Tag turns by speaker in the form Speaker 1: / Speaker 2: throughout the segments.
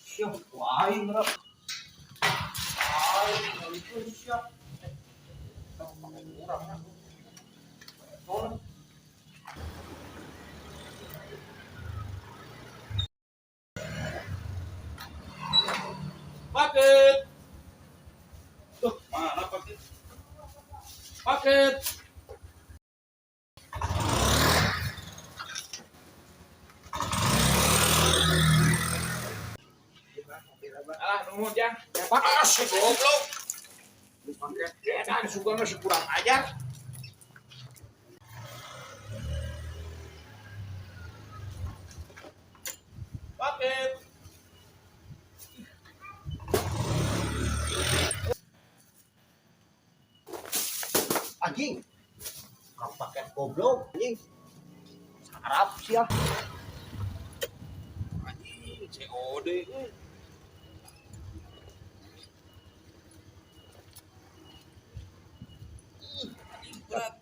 Speaker 1: Siap, aing rap. Aing itu siap. Kurang ya. Tolong.
Speaker 2: Paket. Tuh, mana paket? Paket. Alah, nuhun jang. Ah, si goblok. Paket edan sugana si kurang ajar. Paket.
Speaker 1: Anjing. Kau paket goblok anjing. Sarap sia.
Speaker 2: Anjing, COD. Anjing berat.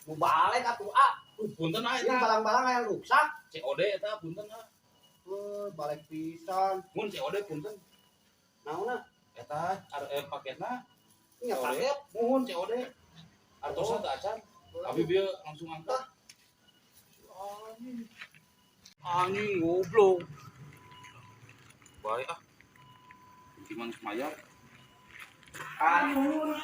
Speaker 1: Nu balik atuh ah.
Speaker 2: Punten ah
Speaker 1: Ini
Speaker 2: eta.
Speaker 1: barang-barang aya rusak.
Speaker 2: COD eta punten ah.
Speaker 1: Heuh, balik pisan.
Speaker 2: Mun COD punten.
Speaker 1: Naonna?
Speaker 2: Eta paketna.
Speaker 1: Nya paket.
Speaker 2: Muhun COD. Artosna teu acan. Abi bieu langsung angkat. Anjing. Anjing goblok. Baik ah. Gimana semayar?
Speaker 1: Aduh.